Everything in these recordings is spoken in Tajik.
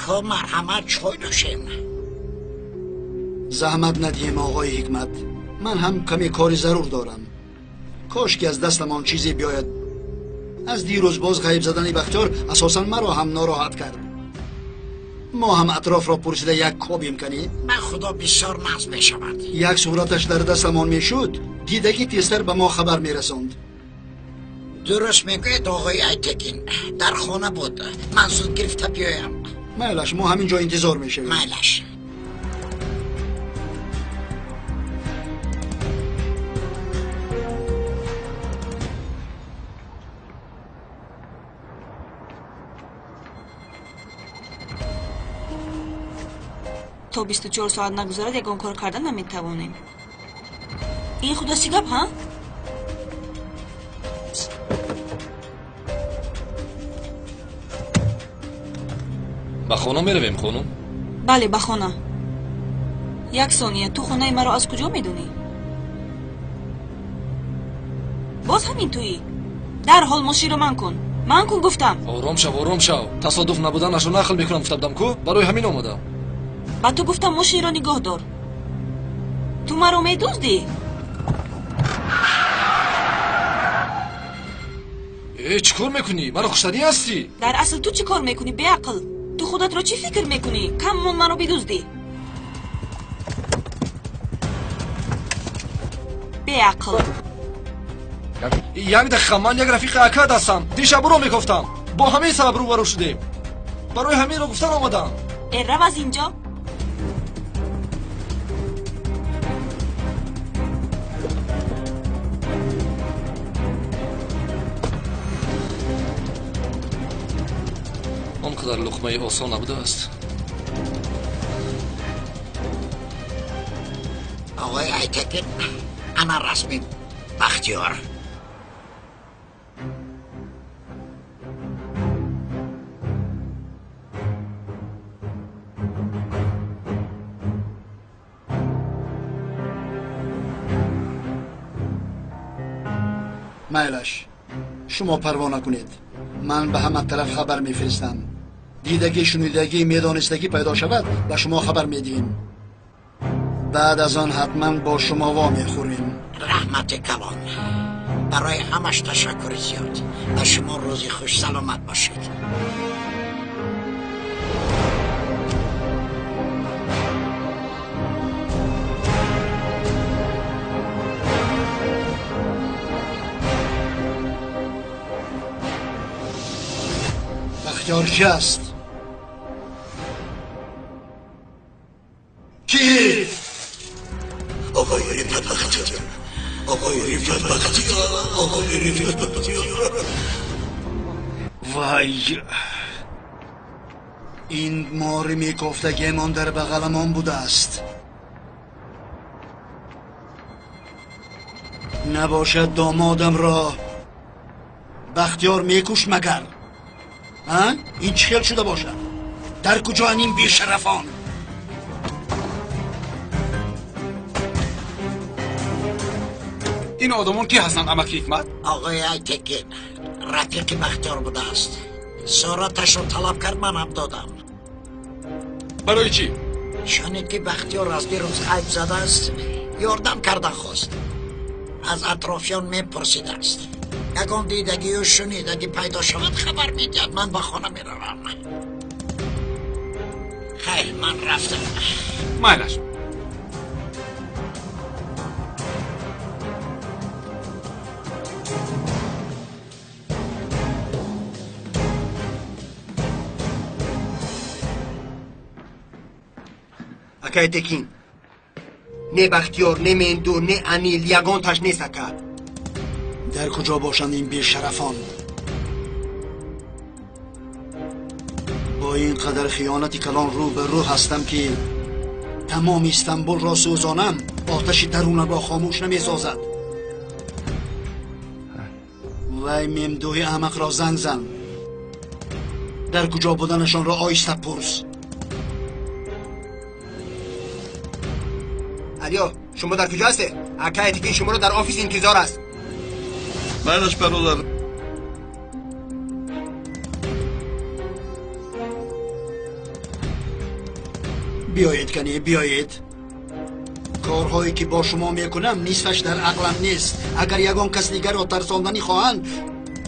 Ако марҳамат, чой нӯшем. Заҳмат надиҳем, оғои Ҳикмат. Ман ҳам каме кори зарур дорам. Кош ки аз дастамон чизе биёяд. Аз дирӯз боз ғайб задани Бахтиёр асосан маро ҳам нороҳат кард. Мо ҳам атрофро пурсида як кобим кунӣ? Ба худо бисёр нағз мешавад. Як сураташ дар дастамон мешуд, дидагӣ тезтар ба мо хабар мерасонд. Дуруст мегӯед, оғои Айтекин. Дар хона буд. Ман зуд гирифта биёям. Майлаш, мо ҳамин ҷо интизор мешавем. Майлаш. То 24 соат нагузарад, ягон кор карда наметавонем. Ин худаси гап, ҳа? Ба хона меравем, хонум? Бале, ба хона. Як сония, ту хонаи маро аз куҷо медонӣ? Боз ҳамин туӣ? Дарҳол мошинро ман кун. Ман кун гуфтам. Ором шав, ором шав. Тасодуф набуданашро нақл мекунам гуфта будам ку, барои ҳамин омадам. Ба ту гуфтам мошинро нигоҳ дор. Ту маро медуздӣ? Э, чӣ кор мекунӣ? Маро куштанӣ ҳастӣ? Дар асл ту чӣ кор мекунӣ, беақл? Ту худатро чӣ фикр мекунӣ? Кам мон маро бидуздӣ. Беақл. Як дақиқа, ман як рафиқи акад ҳастам. Дишаб ӯро мекофтам. Бо ҳамин сабаб рӯбарӯ шудем. Барои ҳаминро гуфтан омадам. Э, рав аз инҷо. Он қадар луқмаи осон набудааст. Оғои Айтекин, ана расми Бахтиёр. Майлаш, шумо парво накунед. Ман ба ҳама тараф хабар мефиристам. Дидагӣ, шунидагӣ, медонистагӣ пайдо шавад, ба шумо хабар медиҳем. Баъд аз он ҳатман бо шумо во мехӯрем. Раҳмати калон. Барои ҳамаш ташаккури зиёд. Ба шумо рӯзи хуш, саломат бошед. Бахтиёр чи аст? Ки? Оғои Рифат Бахтиёр. Оғои Рифат Бахтиёр. Оғои Рифат Бахтиёр. Вай! Ин мори мекофтагиамон дар бағаламон будааст. Набошад домодамро Бахтиёр мекуш магар? Ин чӣ хел шуда бошад? Дар куҷоянд ин бешарафон? Ин одамон ки ҳастанд, амаки Ҳикмат? Оғои Айтекин рафиқи Бахтиёр будааст. Сураташро талаб кард, ман ҳам додам. Барои чӣ? Шунид ки Бахтиёр аз дирӯз ғайб задааст, ёрдам кардан хост. Аз атрофиён мепурсидааст. Ягон дидагию шунидагӣ пайдо шавад, хабар медиҳад. Ман ба хона меравам. Хайр, ман рафтам. Майлаш. Акай Текин, не Бахтиёр, не Менду, не Анил, ягонташ нест, ака. Дар куҷо бошанд ин бешарафон? Бо ин қадар хиёнати калон рӯ ба рӯ ҳастам ки тамоми Истанбулро сӯзонам, оташи дарунамро хомӯш намесозад. Вай мемдӯҳи аҳмақро занг зан. Дар куҷо буданашонро оҳиста пурс. Алё, шумо дар куҷо ҳастед? Акай Текин шуморо дар офис интизор аст. Майлаш, бародар. Биёед кане, биёед. Корҳое ки бо шумо мекунам нисфаш дар ақлам нест. Агар ягон кас дигарро тарсонданӣ хоҳанд,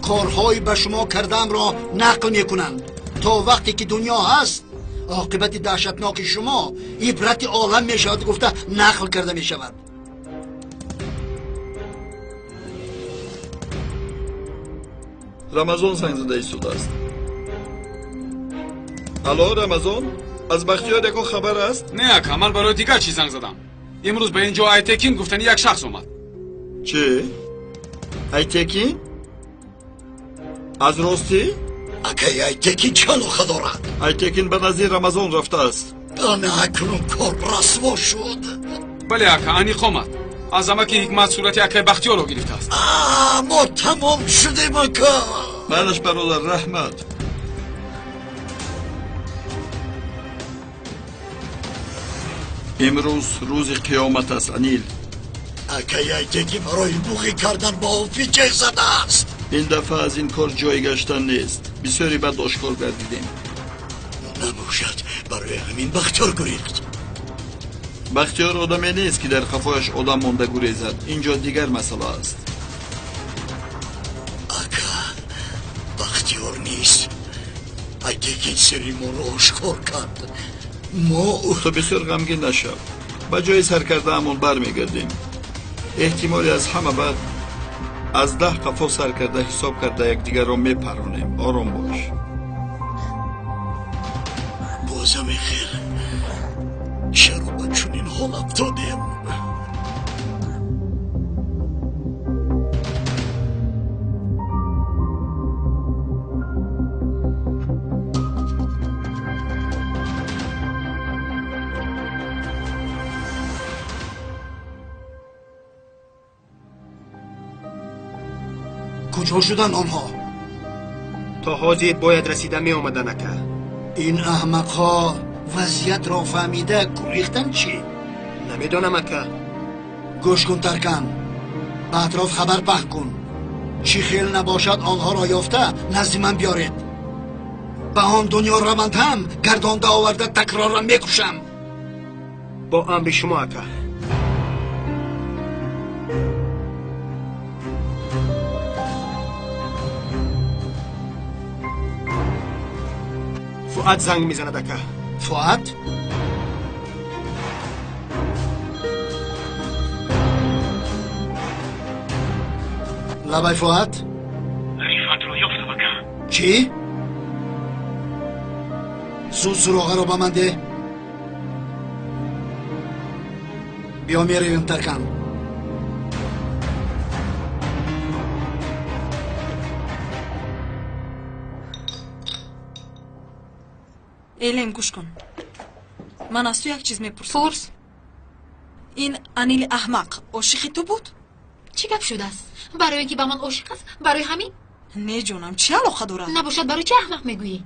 корҳои ба шумо кардаамро нақл мекунанд. То вақте ки дунё ҳаст, оқибати даҳшатноки шумо ибрати олам мешавад, гуфта нақл карда мешавад. Рамазон занг зада истодааст. Алло, Рамазон, аз Бахтиёр ягон хабар аст? Не ака, ман барои дигар чиз занг задам. Имрӯз ба ин ҷо Айтекин гуфтани як шахс омад. Чӣ? Айтекин? Аз ростӣ? Акай Айтекин чӣ алоқа дорад? Айтекин ба назди Рамазон рафтааст. Ана акнун кор расво шуд. Бале ака, аниқ омад. Аз амаки Ҳикмат сурати акай Бахтиёрро гирифтааст. Мо тамом шудем ака. Майлаш бародар, раҳмат. Имрӯз рӯзи қиёмат аст, Анил. Акай Айтекин барои буғӣ кардан ба офи ҷеғ задааст. Ин дафъа аз ин кор ҷой гаштан нест. Бисёре бад ошкор гардидем. Набошад, барои ҳамин Бахтиёр гурехт. Бахтиёр одаме нест ки дар қафояш одам монда гурезад. Ин ҷо дигар масъала аст. Ака, Бахтиёр нест. Айтекин сири моро ошкор кард. Мо ту бисёр ғамгин нашав. Ба ҷои сар кардаамон бармегардем. Эҳтимоле аз ҳама бад аз 10 қафо сар карда ҳисоб карда якдигарро мепаронем. Ором бош. Бозаме хел, чаро ба чунин ҳол афтодем? Куҷо шуданд онҳо? То ҳозир бояд расида меомаданд ака. Ин аҳмақҳо вазъиятро фаҳмида гурехтанд чӣ? Намедонам ака. Гӯш кун Таркан, ба атроф хабар паҳн кун. Чӣ хел набошад онҳоро ёфта назди ман биёред. Ба он дунё раванд ҳам гардонда оварда такроран мекушам. Бо амри шумо ака. Фуат занг мезанад ака. Фуат? Лабай Фуат? Рифатро ёфтам ака. Чӣ? Зуд суроғаро ба ман деҳ. Биё меравем Таркан. Элем, гӯш кун. Ман аз ту як чиз мепурсам. Пурс. Ин Анили аҳмақ ошиқи ту буд? Чӣ гап шудааст? Барои ин ки ба ман ошиқ аст? Барои ҳамин? Не ҷонам, чӣ алоқа дорад? Набошад, барои чӣ аҳмақ мегӯӣ?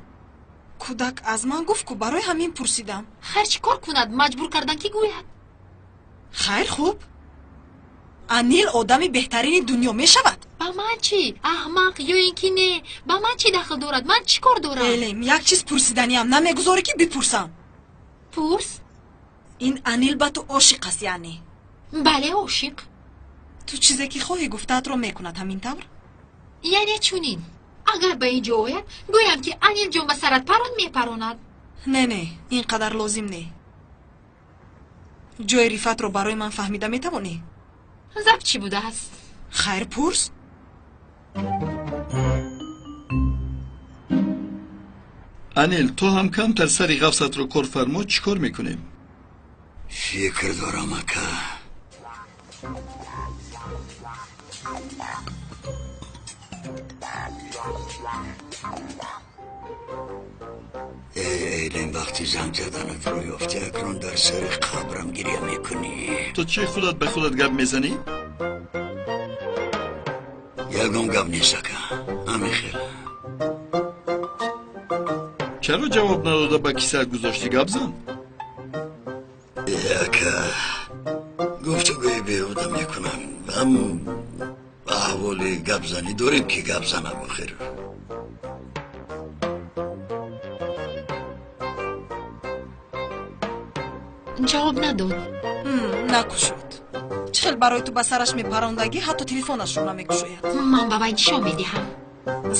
Кӯдак аз ман гуфт ку, барои ҳамин пурсидам. Хайр, чӣ кор кунад? Маҷбур кардан ки гӯяд. Хайр, хуб. Анил одами беҳтарини дунё мешавад. Ба ман чӣ? Аҳмақ ё ин ки не? Ба ман чӣ дахл дорад? Ман чӣ кор дорам? Элем, як чиз пурсиданиам, намегузорӣ ки бипурсам. Пурс. Ин Анил ба ту ошиқ аст, яъне? Бале, ошиқ. Ту чизе ки хоҳӣ гуфтаатро мекунад, ҳамин тавр? Яъне чунин. Агар ба ин ҷо ояд, гӯям ки Анил ҷон ба сарат парон мепаронад. Не, не, ин қадар лозим не. Ҷои Рифатро барои ман фаҳмида метавонӣ? Заб чӣ будааст? Хайр, пурс. Анил, ту ҳам камтар сари ғафсатро кор фармо, чӣ кор мекунем? Фикр дорам ака. Элем, вақти занг заданатро ёфтӣ, акнун дар сари қабрам гиря мекунӣ. Ту чӣ худат ба худат гап мезанӣ? Ягон гап нест ака, ҳамин хел. Чаро ҷавоб надода ба кисаат гузоштӣ? Гап зан. Ака, гуфтугӯи беҳуда мекунам. Ҳам аҳволи гапзанӣ дорем ки гап занам охир. Ҷавоб надод. Накушод. Чӣ хел барои ту ба сараш мепарондагӣ, ҳатто телефонашро намекушояд. Ман ба вай нишон медиҳам.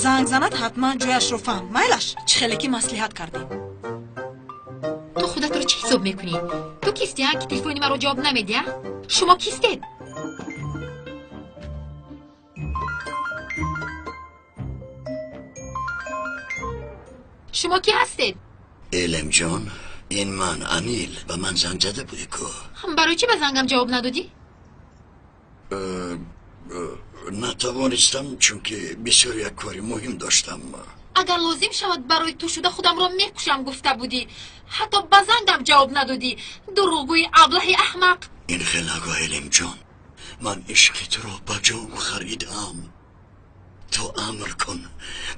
Занг занад, ҳатман ҷояшро фаҳм. Майлаш, чӣ хеле ки маслиҳат кардем. Ту худатро чӣ ҳисоб мекунӣ? Ту кисти, ҳа, ки телефони маро ҷавоб намедиҳа? Шумо кистед? Шумо кӣ ҳастед? Элемҷон, ин ман Анил. Ба ман занг зада будӣ ку? Барои чӣ ба зангам ҷавоб надодӣ? Натавонистам, чунки бисёр як кори муҳим доштам. Агар лозим шавад барои ту шуда худамро мекушам гуфта будӣ. Ҳатто ба зангам ҷавоб надодӣ. Дурӯғгӯи аблаҳи аҳмақ. Ин хел нагӯ, Элемҷон. Ман ишқи туро ба ҷон харидам. Ту амр кун,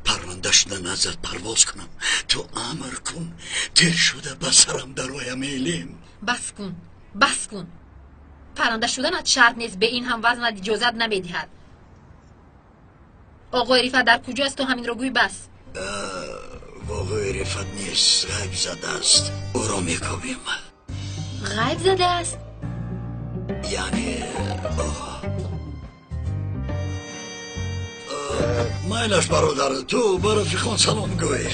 парранда шуда наздат парвоз кунам. Ту амр кун, тир шуда ба сарам дароям, Элем. Бас кун, бас кун. Парранда шуданат шарт нест, бе ин ҳам вазнат иҷозат намедиҳад. Оғои Рифат дар куҷост? Ту ҳаминро гӯй бас. Оғои Рифат нест, ғайб задааст. Ӯро мекобем. Ғайб задааст? Яъне майлаш бародар, ту ба рафиқон салом гӯй.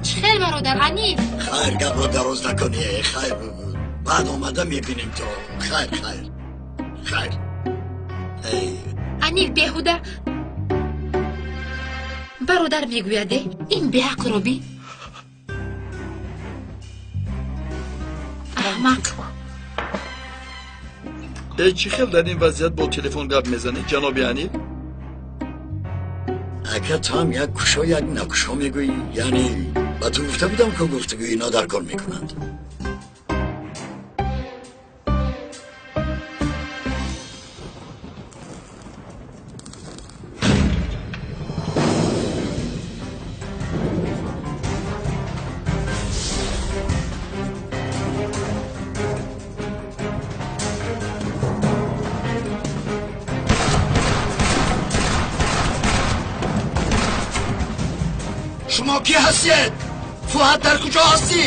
Чӣ хел бародар, Анил? Хайр, гапро дароз накунӣ. Хайр, баъд омада мебинем туро. Хайр, хайр, хайр. Анил, беҳуда бародар мегӯяде, ин беақлро бин. Аҳмақ. Чӣ хел дар ин вазъият бо телефон гап мезанӣ, ҷаноби Анил? Ака, ту ҳам як кушо як накушо мегӯӣ. Яъне ба ту гуфта будам, ки гуфтугӯи ино дар кор мекунанд. Шумо кӣ ҳастед? Фуҳад дар куҷо ҳастӣ?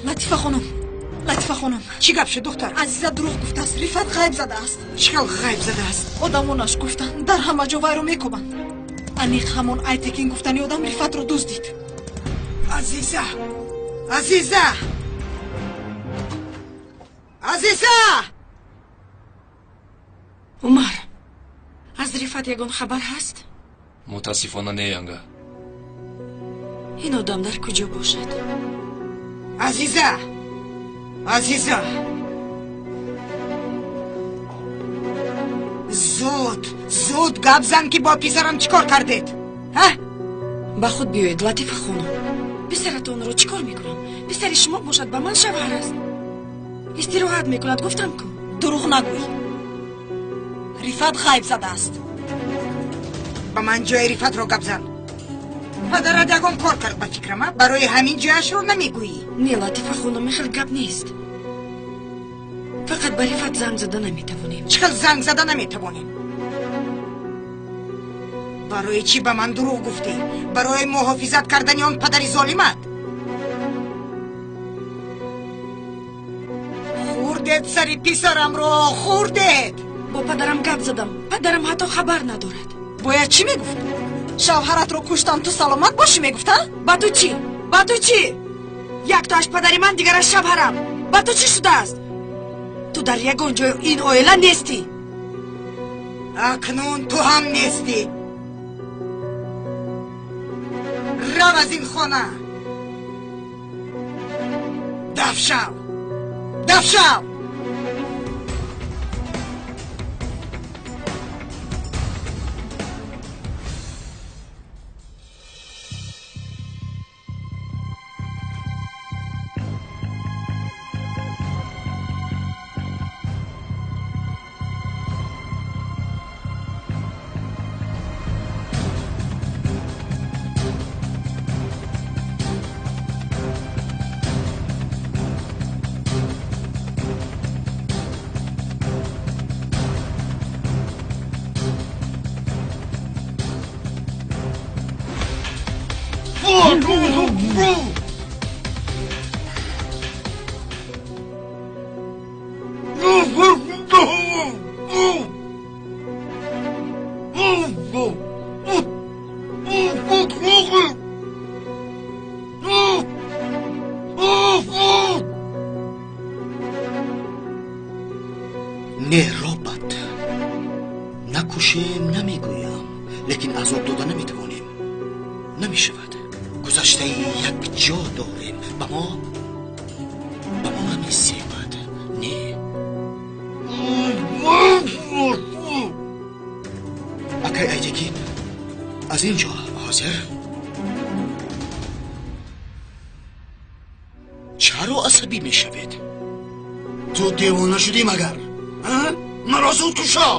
Латифа хонум, Латифа хонум. Чӣ гап шуд, духтар? Азиза дурӯғ гуфтааст, Рифат ғайб задааст. Чӣ хел ғайб задааст? Одамонаш гуфтанд, дар ҳама ҷо вайро мекӯбанд. Аниқ ҳамон Айтекин гуфтани одам Рифатро дуздид. Азиза! Азиза! Азиза! Умар, аз Рифат ягон хабар ҳаст? Мутаассифона не, янга. Ин одам дар куҷо бошад? Азиза! Азиза! Зуд, зуд гап зан, ки бо писарам чӣ кор кардед? Ҳа? Ба худ биёед, Латифа хонум. Писаратонро чӣ кор мекунам? Писари шумо бошад, ба ман шавҳар аст. Истироҳат мекунад, гуфтам ку. Дурӯғ нагӯй. Рифат ғайб задааст. Ба ман ҷои Рифатро гап зан. Падарат ягон кор кард ба фикрама, барои ҳамин ҷояшро намегӯӣ. Не, Латифа хонум, ин хел гап нест. Фақат ба Рифат занг зада наметавонем. Чӣ хел занг зада наметавонем? Барои чӣ ба ман дурӯғ гуфтӣ? Барои муҳофизат кардани он падари золимат? Хӯрдед сари писарамро, хӯрдед! Бо падарам гап задам. Падарам ҳатто хабар надорад. Бояд чӣ мегуфт? Шавҳаратро куштам, ту саломат бошӣ мегуфт, а? Ба ту чӣ? Ба ту чӣ? Яктоаш падари ман, дигараш шавҳарам. Ба ту чӣ шудааст? Ту дар ягон ҷои ин оила нестӣ. Акнун ту ҳам нестӣ. Рав аз ин хона. Даф шав, даф шав. Не, робот, накушем намегӯям, лекин азоб дода наметавонем. Намешавад. Гузаштаи як ҷо дорем, ба мо намесебад. Не. Акай Айтекин, аз ин ҷо ҳозир. Чаро асабӣ мешавед? Ту девона шудӣ магар? Маро зуд кушо!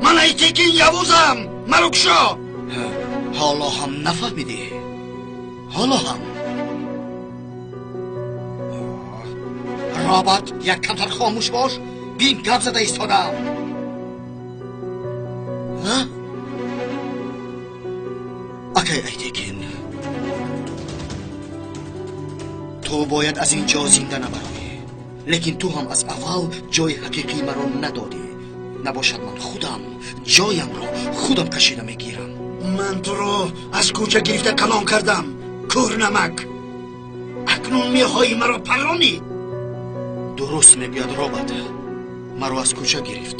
Ман Айтекин Явузам! Маро кушо! Ҳоло ҳам нафаҳмидӣ? Ҳоло ҳам? Робот, як камтар хомӯш бош, бин гап зада истодаам. Акай Айтекин, ту бояд аз ин ҷо зинда набароӣ, лекин ту ҳам аз аввал ҷои ҳақиқии маро надодӣ. Набошад ман худам ҷоямро худам кашида мегирам. Ман туро аз кӯча гирифта калон кардам, кӯрнамак. Акнун мехоҳӣ маро парронӣ? Дуруст мегӯяд робот, маро аз кӯча гирифт.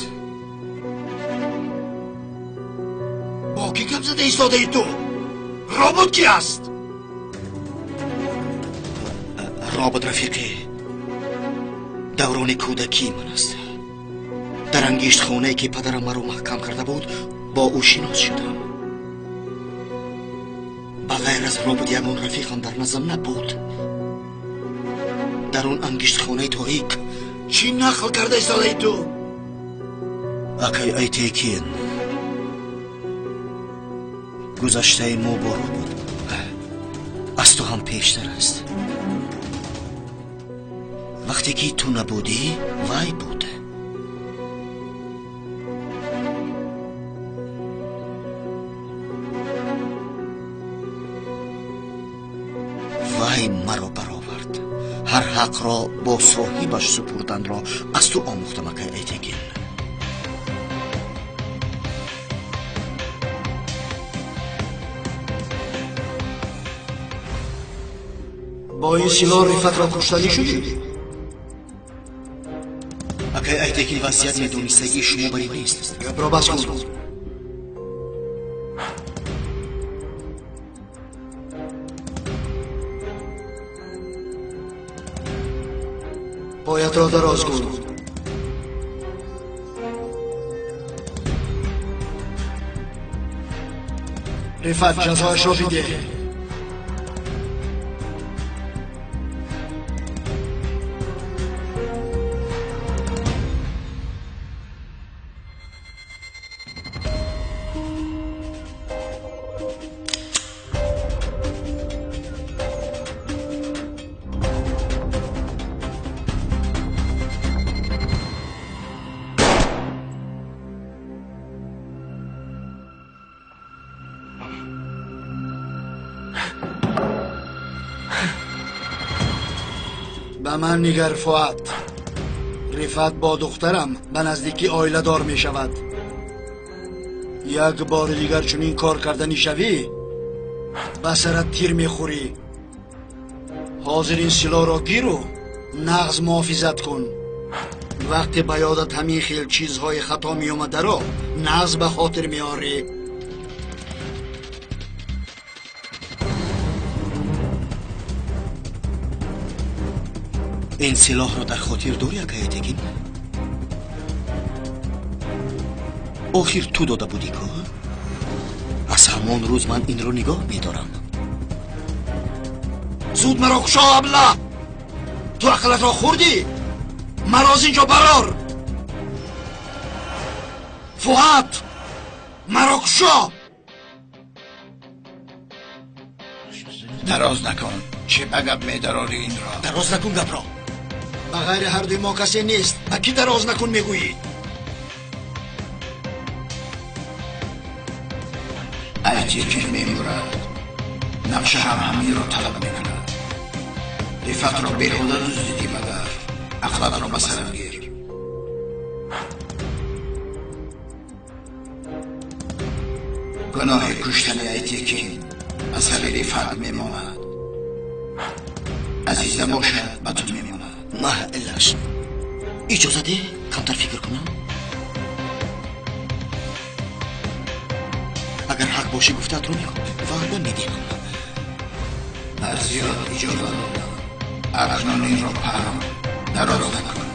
Бо кӣ гап зада истодаи ту? Робот кӣ аст? Робот рафиқи даврони кӯдакии ман аст. Дар ангиштхонае ки падарам маро маҳкам карда буд, бо ӯ шинос шудам. Ба ғайр аз робот ягон рафиқам дар наздам набуд. Дар он ангиштхонаи торик. Чӣ нақл карда истодаи ту? Акай Айтекин, гузаштаи мо бо робот аз ту ҳам пештар аст. Вақте ки ту набудӣ, вай буд. Вай маро баровард. Ҳар ҳақро бо соҳибаш супурданро аз ту омӯхтам, акай Айтекин. Бо ин силоҳ Рифатро куштанӣ шудӣ? Акай Айтекин, вазъият медонистагии шумо барин нест. Гапро бас кун. Поятро дароз кун. Рифат, ҷазояшро бидеҳ. Ба ман нигар, Фуат. Рифат бо духтарам ба наздикӣ оиладор мешавад. Як бори дигар чунин кор карданӣ шавӣ, ба сарат тир мехӯрӣ. Ҳозир ин силоҳро гиру нағз муҳофизат кун. Вақте ба ёдат ҳамин хел чизҳои хато меомадаро нағз ба хотир меорӣ. Ин силоҳро дар хотир дорӣ, акай Айтекин? Охир ту дода будӣ ку? Аз ҳамон рӯз ман инро нигоҳ медорам. Зуд маро кушо, абла! Ту ақлатро хӯрдӣ? Маро аз ин ҷо барор! Фуат, маро кушо! Дароз накун. Чӣ ба гап медарорӣ инро? Дароз накун гапро. Ба ғайри ҳардуи мо касе нест. Ба кӣ дароз накун мегӯӣ? Айтекин мемурад. Нақша ҳам ҳаминро талаб мекунад. Рифатро беҳуда дуздидӣ, магар ақлатро ба сарат гир. Гуноҳи куштани Айтекин ба сари Рифат мемонад. Азиза бошад, ба ту мемонад. Маҳлаш, иҷоза деҳ камтар фикр кунам. Агар ҳақ бошӣ, гуфтаатро мекун, ваъда медиҳам. Аз зиёд иҷоза додам. Акнун инро парон, дароз накун.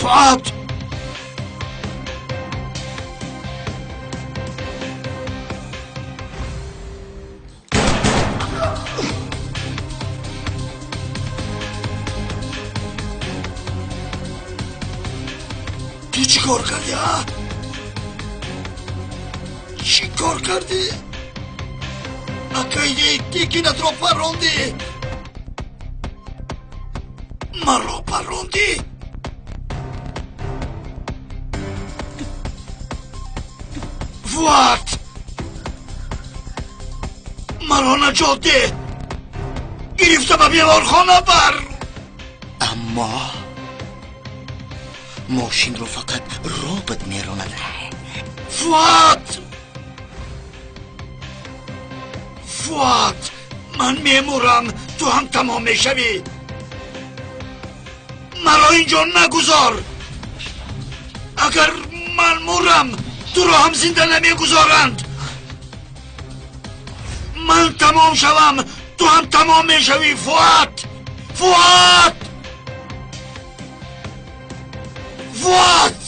Фуат! Ту чӣ кор кардӣ, а? Чӣ кор кардӣ? Акаи Текинатро парондӣ? Маро парондӣ? Фуат! Маро наҷот деҳ! Гирифта ба беморхона бар! Аммо мошинро фақат робот меронад. Фуат! Фуат! Ман мемурам, ту ҳам тамом мешавӣ. Маро инҷо нагузор. Агар ман мурам, туро ҳам зинда намегузоранд. Ман тамом шавам, ту ҳам тамом мешавӣ. Фуат! Фуат! Фуат!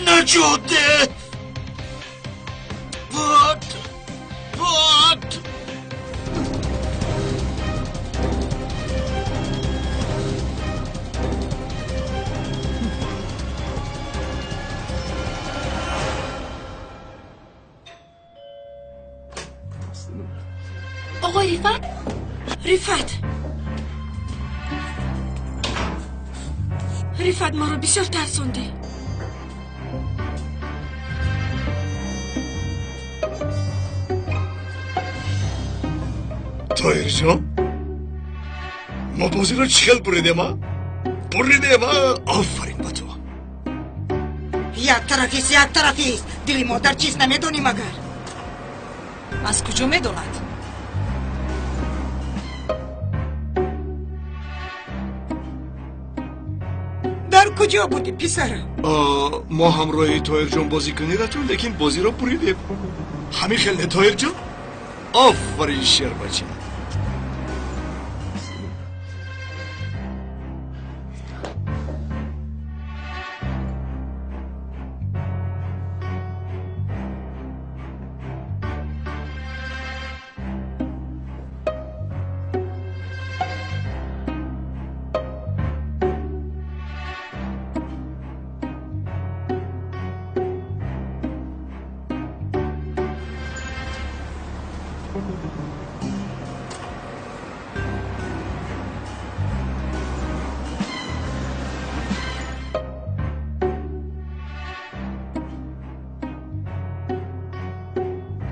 Наҷот деҳ! Фуат! Фуат! Оғои Рифат? Рифат! Рифат, маро бисёр тарсондӣ. Тоҳирҷон, мо бозиро чӣ хел буридем, а? Буридем, а? Офарин ба ту. Як тарафист, як тарафист. Дили модар чиз намедонӣ магар? Аз куҷо медонад? Дар куҷо будӣ, писарам? Мо ҳамроҳи Тоҳирҷон бозӣ кунӣ рафтем, лекин бозиро буридем. Ҳамин хел не, Тоҳирҷон? Офарин, шербача.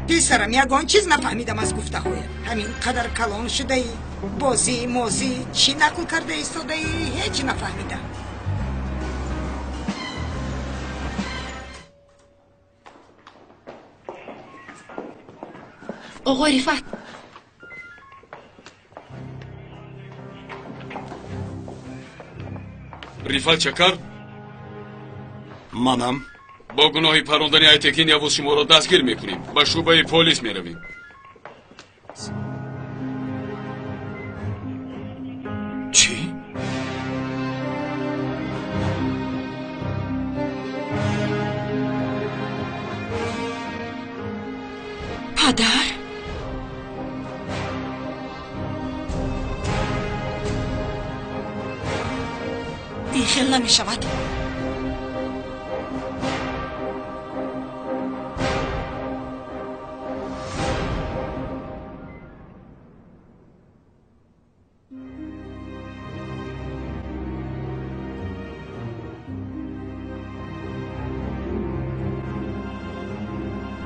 Писарам, ягон чиз нафаҳмидам аз гуфтаҳоят. Ҳамин қадар калон шудаӣ, бозӣ мозӣ чӣ нақл карда истодаӣ, ҳеҷ нафаҳмидам. Оғои Рифат! Рифат Чакар? Манам. Бо гуноҳи парондани Айтекин Явуз шуморо дастгир мекунем. Ба шӯъбаи полис меравем. Чӣ? Падар? Ин хел намешавад.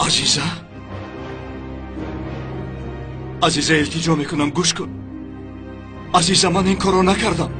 Азиза, Азиза, илтиҷо мекунам, гӯш кун. Азиза, ман ин корро накардам.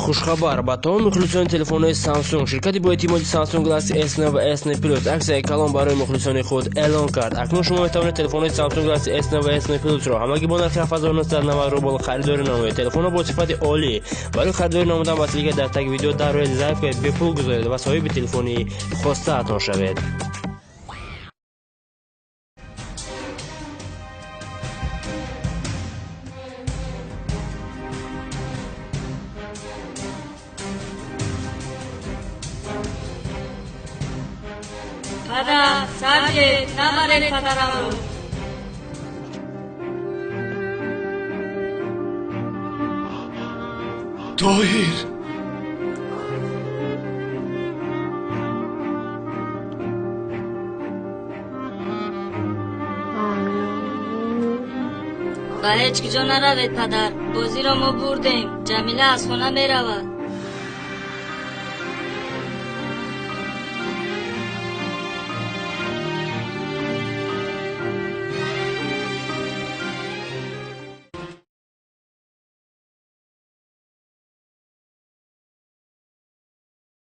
Хушхабар ба тамоми мухлисони телефонҳои Samsung. Ширкати боэътимоди Samsung Galaxy S9 ва S9 Plus аксияи калон барои мухлисони худ эълон кард. Акнун шумо метавонед телефонҳои Samsung Galaxy S9 ва S9 Plus-ро ҳамагӣ бо нархи 7990 рубл харидорӣ намоед. Телефонҳо бо сифати олӣ. Барои харидорӣ намудан ба ссылка дар таги видео дар рӯи заявкаи бепул гузоред ва соҳиби телефони хостаатон шавед. Падар, сарҷед, набаред падарамро. Тоҳир! Ба ҳеҷ куҷо наравед, падар. Бозиро мо бурдем. Ҷамила аз хона меравад.